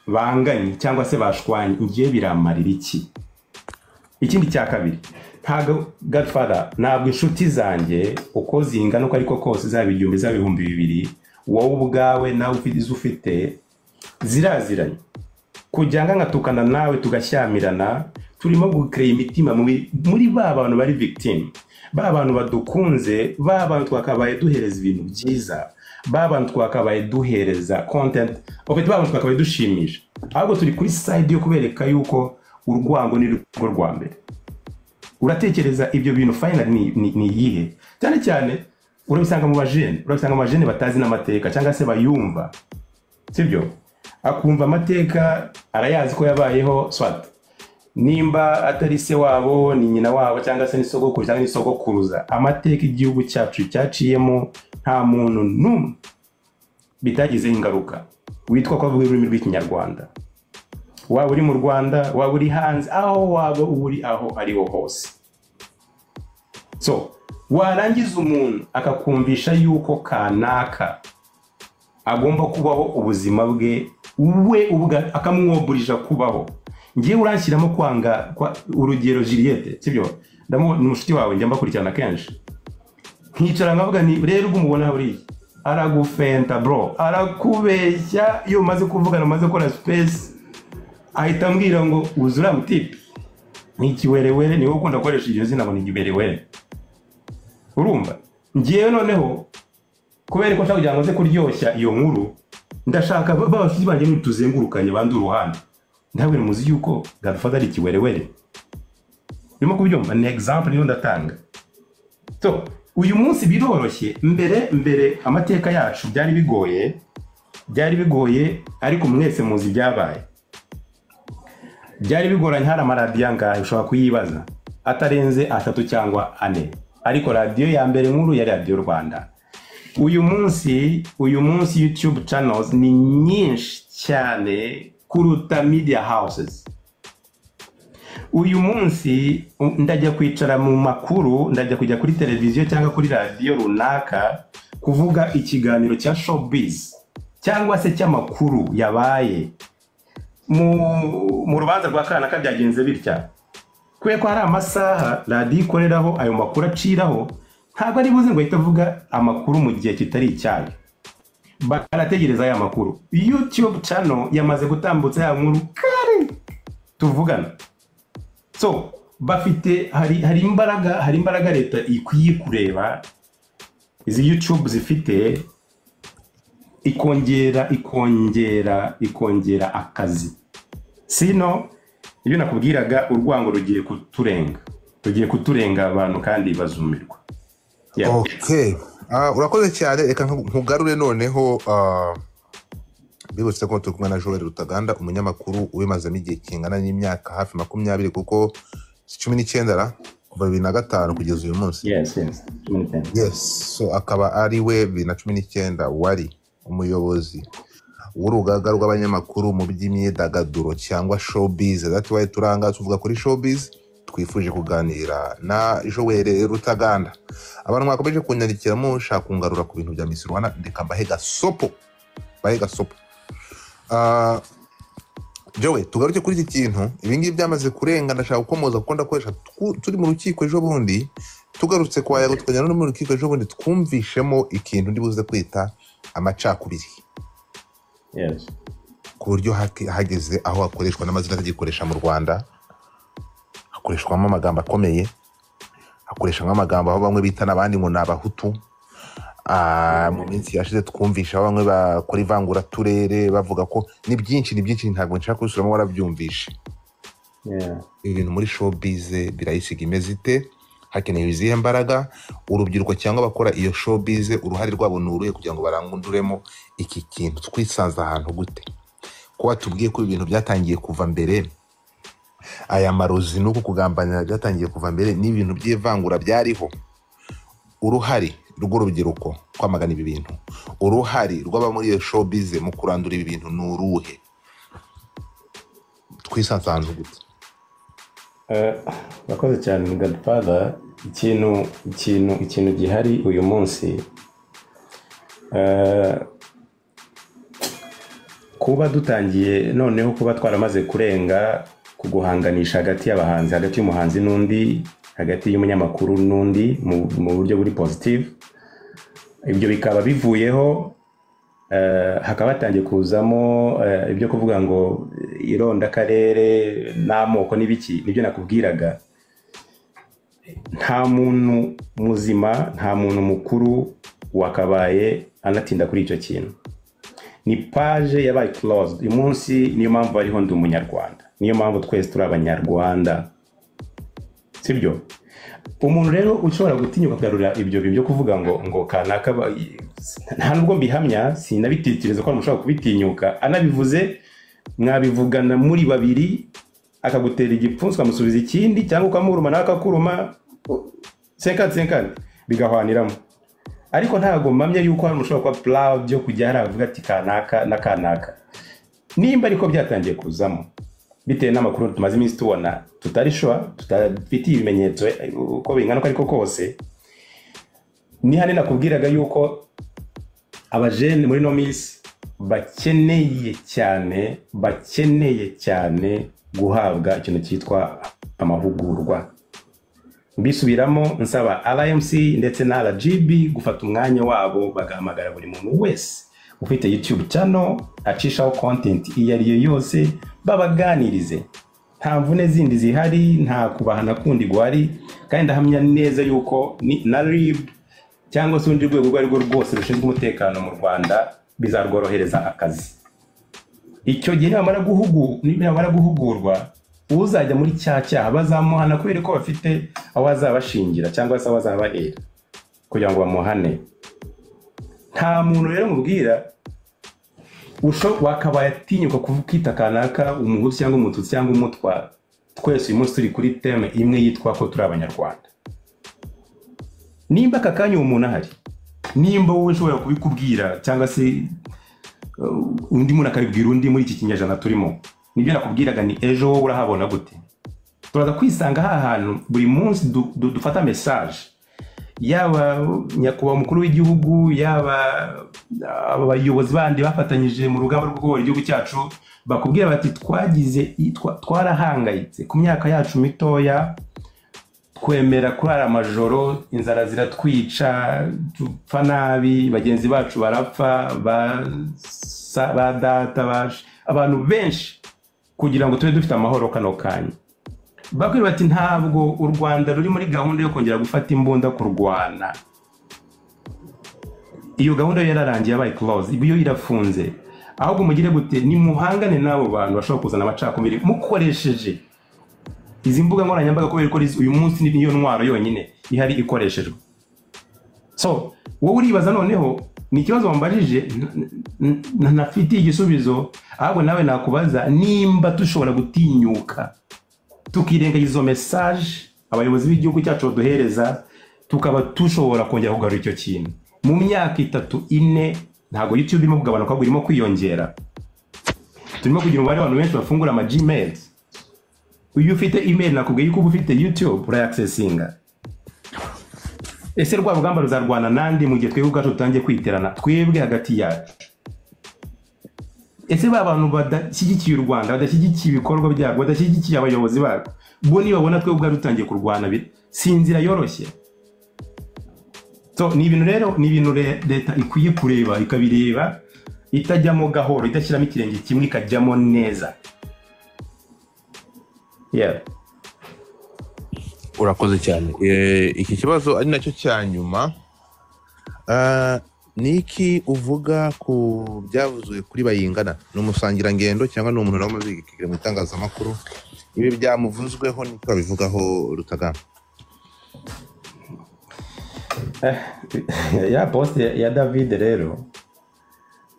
Banganye cyangwa se bashwanye, ngiye biramarira iki? Ikindi cya kabiri, ntabwo, Godfather, ntabwo inshuti zanjye uko zingana uko ariko kose, zaba 1000, zaba 2000, wowe ubwawe nawe ufite izo ufite ziraziranye, kugira ngo nkatukana nawe tugashyamirana, turimo gukereya imitima muri ba bantu bari victim, ba bantu badukunze, ba bantu twakabaye duhereza ibintu byiza, ba bantu twakabaye duhereza content, en fait, ba bantu twakabaye dushimisha. Ahubwo turi kuri side yo kubereka yuko urwango ni rwo rwa mbere. Uratekereza ibyo bintu finally ni iyihe? Cyane cyane urabisanga mu bajene, urabisanga mu bajene batazi n'amateka cyangwa se bayumva, sibyo? Akumva amateka arayazi ko yabayeho, soit nimba atari se wabo ni nyina wabo cyangwa se ni sogokuru cyangwa ni sogokuruza. Amateka igihugu cyacu cyaciyemo, nta muntu n'umwe bitagizeho ingaruka witwa ko avuga ururimi rw'Ikinyarwanda, waba uri mu Rwanda, waba uri hanze, aho waba uri aho ariho hose. So warangiza umuntu akakumvisha yuko kanaka agomba kubaho ubuzima bwe we ubwa, akamwoburija kubaho. Ngewe uranshyiramo kwanga urugero Juliette, sibyo? Ni umushuti wawe, njya mbakurikirana kenshi, nkicara nkavuga ni rero ubwo umubona buriya aragufenta bro, arakubeshya. Iyo umaze kuvugana, umaze gukora space, ahita ambwira ngo uzi uriya mutipe ni ikiwerewere, niwe ukunda gukoresha iryo zina ngo ni ikiwerewere. Urumva ngewe noneho kubera ko nshaka kugira ngo nze kuryoshya iyo nkuru, ndashaka ba bashuti banjye tuzengurukanye bandi uruhande, ntabwo muzi yuko Godfather ari ikiwerewere. Urimo kubyumva? Ni example niyo ndatanga. So uyu munsi biroroshye, mbere amateka yacu byari bigoye, byari bigoye, ariko mwese muzi ibyabaye. Byari bigoranye. Hari amaradiyo angahe? Ushobora kuyibaza, atarenze atatu cyangwa ane, ariko radiyo ya mbere nkuru yari Radiyo Rwanda. Uyu munsi YouTube channels ni nyinshi cyane kuruta media houses. Uyu munsi ndajya kwicara mu makuru, ndajya kujya kuri televiziyo cyangwa kuri radiyo runaka kuvuga ikiganiro cya showbiz cyangwa se cy'amakuru yabaye mu rubanza rwa kanaka byagenze bitya. Kubera ko hari amasaha radiyo ikoreraho, ayo makuru aciraho, ntabwo ari buze ngo ahite avuga amakuru mu gihe kitari icyayo. Barategereza aya makuru. YouTube channel yamaze gutambutsa ya nkuru kare tuvugana. So bafite hari imbaraga leta ikwiye kureba izi YouTube zifite, ikongera akazi. Sino ibyo nakubwiraga, urwango rugiye kuturenga, rugiye kuturenga abantu kandi bazumirwa. Yeah. Okay. Urakoze cyane. Reka nkugarure noneho. Bibutse ko turi kumwe na Joel Rutaganda, umunyamakuru ubimazemo igihe kingana n'imyaka hafi 20, kuko si 19 ra, kuva 2005 kugeza uyu munsi. Yes, 19. Yes, so akaba ari we 2019 wari umuyobozi w'urugaga rw'abanyamakuru mu by'imyidagaduro cyangwa showbiz. That's why turanga tuvuga kuri showbiz. Twifuje kuganira na Joel Rutaganda. Abantu mwakomeje kunyandikira mushaka kungarura ku bintu bya Miss Rwanda, ndeka mbahe gasopo, mbahe gasopo. Joe, tugaruke kuri iki kintu. Ibi ngibi byamaze kurenga, ndashaka gukomoza kuko ndakoresha turi mu rukiko ejo bundi, tugarutse kwa Yago, tukajya no mu rukiko ejo bundi, twumvishemo ikintu ndi buze kwita amacakubiri, ku buryo hageze aho hakoreshwa n'amazina atagikoresha mu Rwanda, hakoreshwamo amagambo akomeye, hakoreshwamo amagambo aho bamwe bita n'abandi ngo ni Abahutu. Mu minsi yashize twumvisha aho bamwe bakora ivanguraturere, bavuga ko ni byinshi, ni byinshi, ntabwo nshaka kubisubiramo, warabyumvishe. Ibi bintu muri showbiz birayisiga imeze ite? Hakenewe izihe mbaraga? Urubyiruko cyangwa abakora iyo showbiz, uruhare rwabo ni uruhe kugira ngo barangunduremo iki kintu? Twisanze ahantu gute, ko watubwiye ko ibintu byatangiye kuva mbere, aya marozi n'uku kugambanira byatangiye kuva mbere, n'ibintu by'ivangura byariho? Uruhare rw'urubyiruko kwamagana ibi bintu, uruhare rw'aba muri iyo showbiz mu kurandura ibi bintu ni uruhe? Twisanze ahantu gute? Urakoze cyane, Godfather. Ikintu gihari uyu munsi, Kuba dutangiye noneho kuba twaramaze kurenga ku guhanganisha hagati y'abahanzi, hagati y'umuhanzi n'undi, hagati y'umunyamakuru n'undi, mu buryo buri positive, ibyo bikaba bivuyeho, hakaba hatangiye kuzamo ibyo kuvuga ngo irondakarere n'amoko n'ibiki. Nibyo nakubwiraga, nta muntu muzima, nta muntu mukuru wakabaye anatinda kuri icyo kintu. Ni page yabaye closed uyu munsi. Niyo mpamvu hariho Ndi Umunyarwanda, niyo mpamvu twese turi Abanyarwanda, sibyo? Umuntu rero ushobora gutinyuka kugarura ibyo bintu byo kuvuga ngo kanaka, nta nubwo mbihamya, sinabitekereza ko ushobora kubitinyuka. Anabivuze, mwabivugana muri babiri, akagutera igipfunsi ukamusubiza ikindi, cyangwa ukamuruma nawe akakuruma, 50-50 bigahwaniramo. Ariko ntabwo mpamya yuko hari umuntu ushobora kuba proud yo kujya hariya avuga ati kanaka na kanaka. Nimba ariko byatangiye kuzamo bitewe n'amakuru tumaze iminsi tubona, tutari sure, tutafitiye ibimenyetso, uko bingana uko ariko kose, ni hano nakubwiraga yuko abajene muri ino minsi bakeneye cyane, bakeneye cyane guhabwa ikintu cyitwa amahugurwa. Mbisubiramo, nsaba RMC ndetse na RGB gufata umwanya wabo bagahamagara buri muntu wese ufite YouTube channel acishaho content iyo ari yo yose, babaganirize. Nta mvune zindi zihari, nta kubahana kundi guhari. Kandi ndahamya neza yuko ni na RIB cyangwa se urundi rwego urwo ari rwo rwose rushinzwe umutekano mu Rwanda bizarworohereza akazi. Icyo gihe nibamara guhugurwa, uzajya muri cya cyaha bazamuhana kubera ko bafite aho azabashingira cyangwa se aho azabahera kugira ngo bamuhane. Nta muntu rero mubwira wakabaye atinyuka kwita kanaka Umuhutu cyangwa Umututsi cyangwa Umutwa. Twese uyu munsi turi kuri thème imwe yitwa ko turi Abanyarwanda. Nimba aka kanya uwo muntu ahari, nimba wowe ushobora kubikubwira cyangwa se undi muntu akabibwira undi muri iki kinyejana turimo, nibyo nakubwiraga, ni ejo wowe urahabona gute? Turaza kwisanga ha hantu buri munsi dufata message, yaba nyakubahwa umukuru w'igihugu, yaba abayobozi bandi bafatanyije mu rugamba rwo kubohora igihugu cyacu, bakubwira bati twagize twarahangayitse ku myaka yacu mitoya, twemera kurara amajoro, inzara ziratwica, dupfa nabi, bagenzi bacu barapfa, ba data, abantu benshi, kugira ngo tube dufite amahoro kano kanya. Bakubwira bati ntabwo u Rwanda ruri muri gahunda yo kongera gufata imbunda kurwana. Iyo gahunda yo yararangiye, yabaye close, iyo irafunze. Ahubwo mugire gute? Nimuhangane n'abo bantu bashobora kuzana amacakubiri mukoresheje izi mbuga nkoranyambaga, kubera ko uyu munsi niyo ntwaro yonyine ihari ikoreshejwe. So wowe uribaza noneho, ni ikibazo wambajije ntafitiye igisubizo. Ahubwo nawe nakubaza nimba dushobora gutinyuka tukirengagiza izo message abayobozi b'igihugu cyacu baduhereza, tukaba dushobora kongera kugarura icyo kintu mu myaka 3, 4. Ntabwo YouTube irimo kugabanuka, ahubwo irimo kwiyongera. Turimo kugira umubare w'abantu benshi bafungura ama Gmail. Iyo ufite email, nakubwiye yuko uba ufite YouTube, urayaccessinga. Ese rwa rugamba ruzarwana nandi mu gihe twebwe ubwacu dutangiye kwiterana twebwe hagati yacu? Ese ba bantu badashyigikiye u Rwanda, badashyigikiye ibikorwa byarwo, badashyigikiye abayobozi barwo, bo nibabona twebwe ubwacu dutangiye kurwana, si inzira yoroshye? So ni ibintu rero, ni ibintu leta ikwiye kureba, ikabireba itajyamo gahoro, idashyiramo ikirenge kimwe, ikajyamo neza, yeah. Urakoze cyane. Iki kibazo ari nacyo cya nyuma. Ni iki uvuga ku byavuzwe kuri Bayingana? Ni umusangirangendo cyangwa ni umuntu nawe umaze igihe mu itangazamakuru? Ibi byamuvuzweho nicyo babivugaho, Rutaganda? Ya post ya David rero,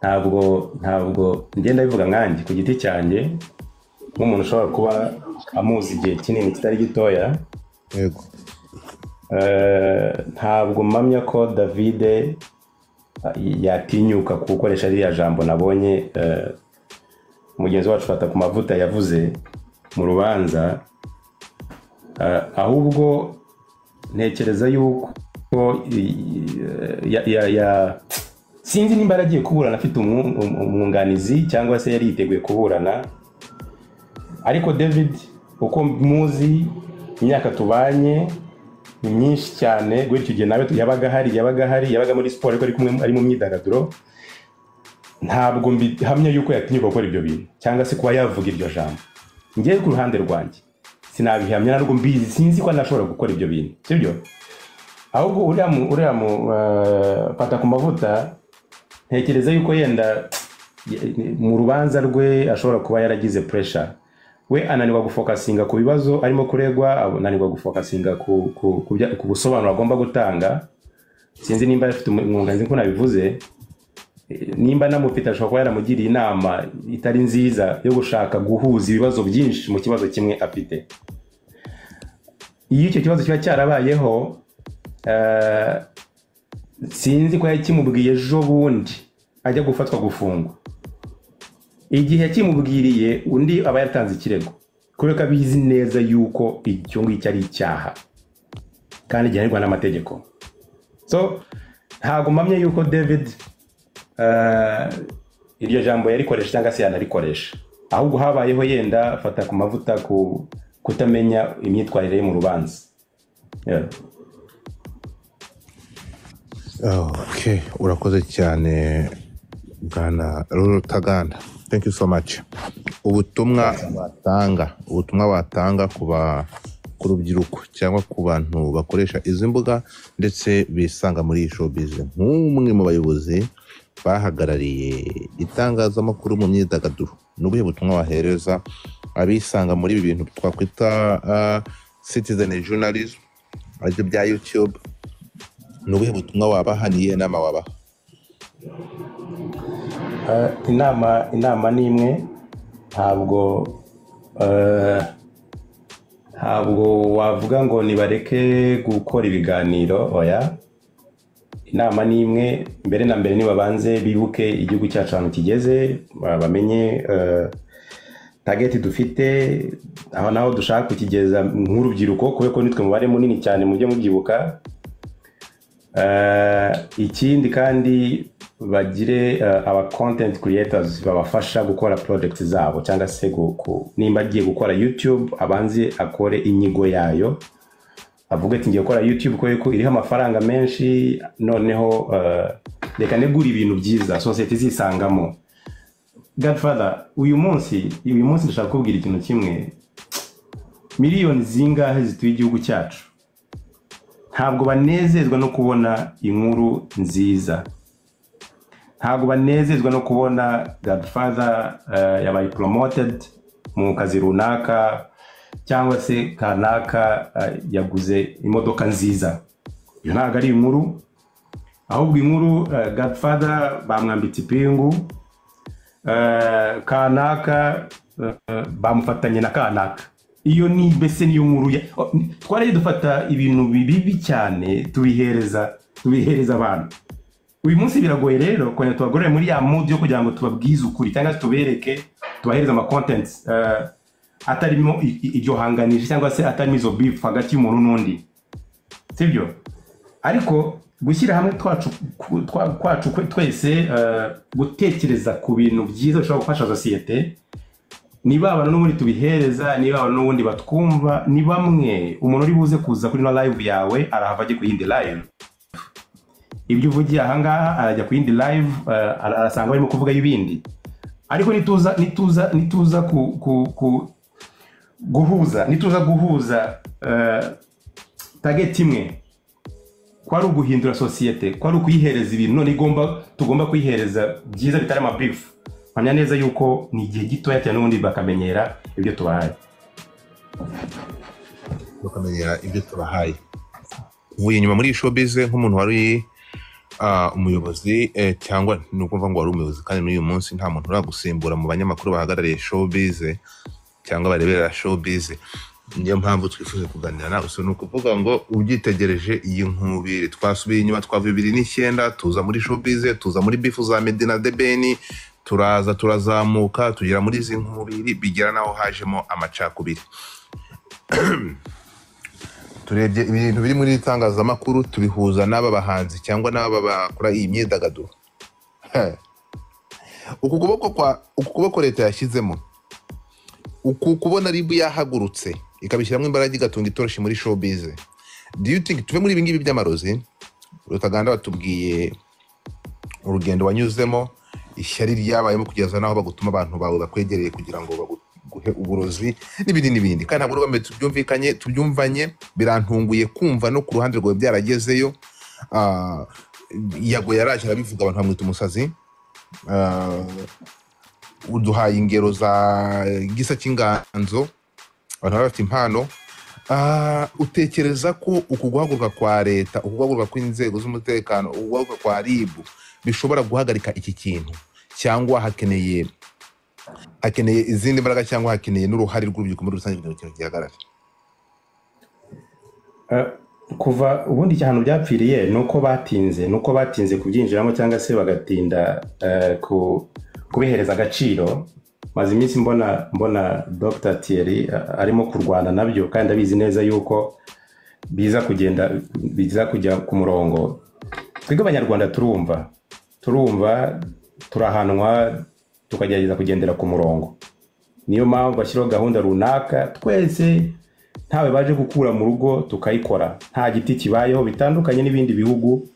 ntabwo ngenda bivuga nkanjye ku giti cyanjye nk'umuntu ushobora kuba amuzi igihe kinini kitari gitoya. Ntabwo mpamya ko David yatinyuka gukoresha ririya jambo nabonye mugenzi wacu Fata ku Mavuta yavuze mu rubanza. Ahubwo ntekereza yuko ya, ya, ya, Sinzi nimba yaragiye kuburana afite umwunganizi cyangwa se yari yiteguye kuburana, ariko David uko muzi, imyaka tubanye ni myinshi cyane. Guhera icyo gihe nawe yabaga ahari, yabaga muri siporo, ariko ari kumwe, ari mu myidagaduro. Ntabwo mbihamya yuko yatinyuka gukora ibyo bintu cyangwa se kuba yavuga iryo jambo. Ngewe ku ruhande rwanjye sinabihamya, ntabwo mbizi, sinzi ko anashobora gukora ibyo bintu, sibyo? Ahubwo uriya mu fata ku mavuta, ntekereza yuko yenda mu rubanza rwe ashobora kuba yaragize pressure, we ananirwa gufocusinga ku bibazo arimo kuregwa, ananirwa gufocusinga ku busobanuro agomba gutanga. Sinzi nimba afite umwunganizi nk'uko nabivuze. Nimba anamufite, ashobora kuba yaramugiriye inama itari nziza yo gushaka guhuza ibibazo byinshi mu kibazo kimwe afite. Iyo icyo kibazo kiba cyarabayeho, sinzi ko yakimubwiye ejo bundi ajya gufatwa gufungwa. Igihe yakimubwiriye, undi aba yatanze ikirego, kubera ko abizi neza yuko icyo ngicyo ari icyaha kandi gihanirwa n'amategeko. So ntabwo mpamya yuko David iryo jambo yarikoresha cyangwa se yanarikoresha, ahubwo habayeho yenda fata ku mavuta ku kutamenya imyitwarire ye mu rubanza. Yeah. Okay, urakoze cyane, bwana Rutaganda, thank you so much. Ubutumwa watanga ku rubyiruko cyangwa ku bantu bakoresha izi mbuga ndetse bisanga muri iyi showbiz, nk'umwe mu bayobozi bahagarariye itangazamakuru mu myidagaduro, ni ubuhe butumwa wahereza abisanga muri ibi bintu twakwita citizen journalism, aribyo bya YouTube? Ni ubuhe butumwa wabaha? Ni iyihe nama wabaha? Inama ni imwe. Ntabwo wavuga ngo nibareke gukora ibiganiro, oya. Inama ni imwe: mbere na mbere nibabanze bibuke igihugu cyacu ahantu kigeze, bamenye target dufite, aho naho dushaka kukigeza nk'urubyiruko, kubera ko nitwe mubare munini cyane, mujye mubyibuka. Ikindi kandi, bagire aba content creators babafasha gukora project zabo, cyangwa se nimba agiye gukora YouTube, abanze akore inyigo yayo, avuge ati: "Ngiye gukora YouTube kubera ko iriho amafaranga menshi, noneho reka negure ibintu byiza sosiyete izisangamo." Godfather, uyu munsi ndashaka kukubwira ikintu kimwe: miliyoni zingahe zituye igihugu cyacu ntabwo banezezwa no kubona inkuru nziza, ntabwo banezezwa no kubona Godfather yabaye promoted mu kazi runaka, cyangwa se kanaka yaguze imodoka nziza. Iyo ntabwo ari inkuru. Ahubwo inkuru, Godfather bamwambitse ipingu, kanaka bamufatanye na kanaka. Iyo ni mbese niyo nkuru. Oh, twaragiye dufata ibintu bibi cyane, tubihereza abantu. Uyu munsi biragoye rero kongera tubagorore muri ya mood yo kugira ngo tubabwize ukuri, cyangwa se tubereke, tubahereze ama contents atarimo iryo hanganisha, cyangwa se atarimo izo beef hagati y'umuntu n'undi, sibyo? Ariko gushyira hamwe kwacu twese, gutekereza ku bintu byiza bishobora gufasha sosiyete, niba abantu n'ubundi tubihereza, niba abantu n'ubundi batwumva, ni bamwe. Umuntu uri buze kuza kuri ino live yawe arahava ajye ku yindi live. Ibyo uvugiye ahangaha, arajya ku yindi live, arasanga barimo kuvuga ibindi. Ariko nituza ku guhuza, nituza guhuza target imwe, ko ari uguhindura sosiyete, ko ari ukuyihereza ibintu none tugomba kuyihereza byiza bitari amabeef, mpamya neza yuko ni igihe gitoya cyane n'ubundi bakamenyera ibyo tubahaye. Bakamenyera ibyo tubahaye. Uvuye inyuma muri iyi showbiz nk'umuntu wari umuyobozi, cyangwa ni ukuvuga ngo wari umuyobozi, kandi n'uyu munsi nta muntu uragusimbura mu banyamakuru bahagarariye showbiz cyangwa bareberera showbiz, niyo mpamvu twifuza kuganira nawe. So ni ukuvuga ngo ubyitegereje, iyi nkubiri twasubiye inyuma, twava 2009 tuza muri showbiz, tuza muri beef za Meddy na The Ben, turaza turazamuka tugera muri izi nkubiri, bigera n'aho hajemo amacakubiri. Turebye ibintu biri muri iri tangazamakuru, tubihuza n'aba bahanzi cyangwa n'aba bakora iyi myidagaduro. Uku kuboko kwa uku kuboko leta yashyizemo, uku kubona RIB yahagurutse ikabishyiramo imbaraga, igatunga itoroshi muri showbiz, do you think, tuve muri ibi ngibi by'amarozi, Rutaganda watubwiye urugendo wanyuzemo, ishyari ryabayemo kugeza n'aho bagutuma abantu bawe bakwegereye kugira ngo baguhe uburozi n'ibindi n'ibindi, kandi ntabwo urwambe tubyumvikanye tubyumvanye, birantunguye kumva no ku ruhande rwawe byaragezeyo. Yago yaraje arabivuga, abantu bamwita umusazi. Uduhaye ingero za Gisa cy'Inganzo, abantu baba bafite impano. Utekereza ko uku guhaguruka kwa leta, uku guhaguruka kw'inzego z'umutekano, uku guhaguruka kwa RIB bishobora guhagarika iki kintu, cyangwa hakeneye izindi mbaraga, cyangwa hakeneye n'uruhare rw'urubyiruko muri rusange kugira ngo ikintu gihagarare? Kuva ubundi ahantu byapfiriye ni uko batinze kubyinjiramo cyangwa se bagatinda kubihereza agaciro. Maze iminsi mbona Dr Thierry arimo kurwana nabyo, kandi abizi neza yuko biza kugenda, biza kujya ku murongo. Twebwe Abanyarwanda turumva turahanwa, tukagerageza kugendera ku murongo. Niyo mpamvu bashyiraho gahunda runaka, twese ntawe baje gukura mu rugo, tukayikora nta giti kibayeho, bitandukanye n'ibindi bihugu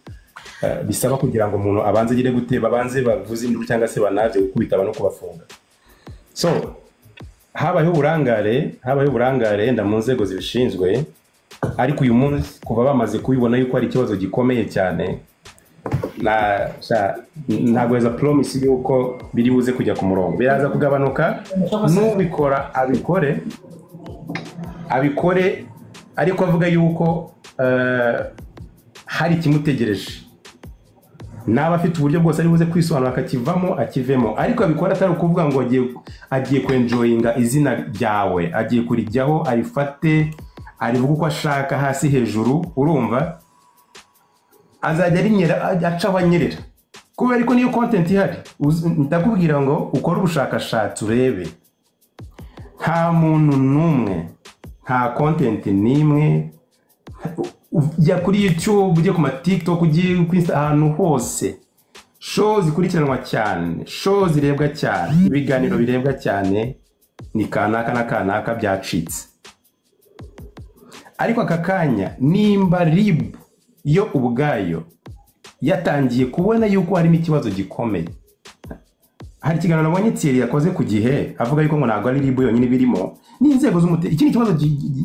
bisaba kugira ngo umuntu abanze agire gute, babanze bavuze induru cyangwa se banaze gukubita abantu no kubafunga. So habayeho uburangare yenda mu nzego zibishinzwe, ariko uyu munsi kuva bamaze kubibona yuko ari ikibazo gikomeye cyane, ntabwo weza promise yuko biri buze kujya ku murongo, biraza kugabanuka. N'ubikora abikore, abikore, ariko avuga yuko hari ikimutegereje. Naba afite uburyo bwose ari buze kwisobanura akakivamo, akivemo, ariko abikora atari ukuvuga ngo agiye kwenjoyinga izina ryawe, agiye kurijyaho arifate arivuga uko ashaka hasi hejuru. Urumva azajya arinyera, acaho anyerera, kubera ko niyo content ihari. Ndakubwira ngo ukore ubushakashatsi urebe, nta muntu n'umwe, nta content n'imwe. Ujya kuri YouTube, ujye ku ma TikTok, ujye kuri Insta, ahantu hose show zikurikiranwa cyane, show zirebwa cyane, ibiganiro birebwa cyane ni kanaka na kanaka byacitse. Ariko aka kanya nimba RIB yo ubwayo yatangiye kubona yuko harimo ikibazo gikomeye, hari ikiganiro nabonye Thierry yakoze ku Gihe avuga yuko ngo ntabwo ari RIB yonyine birimo, n'inzego z'umutekano. Iki ni ikibazo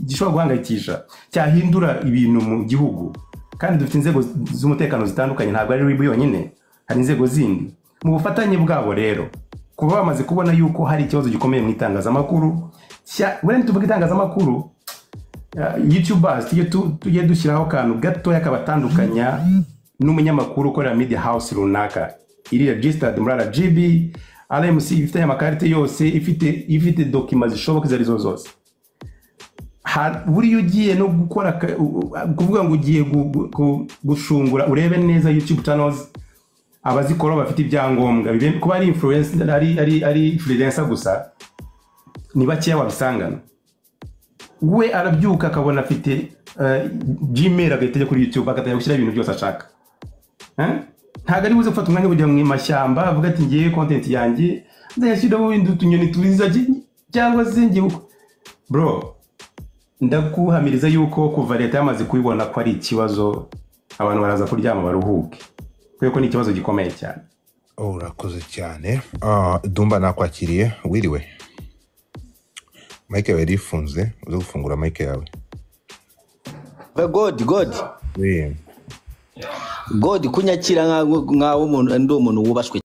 gishobora guhangayikisha, cyahindura ibintu mu gihugu, kandi dufite inzego z'umutekano zitandukanye, ntabwo ari RIB yonyine, hari inzego zindi. Mu bufatanye bwabo rero, kuba bamaze kubona yuko hari ikibazo gikomeye mu itangazamakuru, buriya nituvuga itangazamakuru, YouTubers tujye dushyiraho akantu gatoya kabatandukanya n'umunyamakuru ukorera media house runaka iri registered muri RGB, RMC, ifite amakarite yose, ifite documents zishoboka izo arizo zose. Buriya ugiye no gukora kuvuga ngo ugiye gushungura urebe neza YouTube channels abazikora bafite ibyangombwa, kuba ari influencer, ari freelancer gusa, ni bakeya wabisangana. We arabyuka akabona afite Gmail, agahita ajya kuri YouTube, agatangira gushyiraho ibintu byose ashaka. Eh? Ntabwo ari buze gufata umwanya wo kujya mu mashyamba avuga ati: "Ngiye content yanjye nzayashyiraho wenda utunyoni twiza cyangwa se ngiye Bro, ndakuhamiriza yuko kuva leta yamaze kubibona ko ari ikibazo, abantu baraza kuryama baruhuke, kubera ko ni ikibazo gikomeye cyane. Oh, urakoze cyane. Dumba, nakwakiriye, wiriwe. Mic yawe yari ifunze, uze gufungura mic yawe. God, God. Oui. God, kunyakira nkaho umuntu ndi umuntu wubashywe.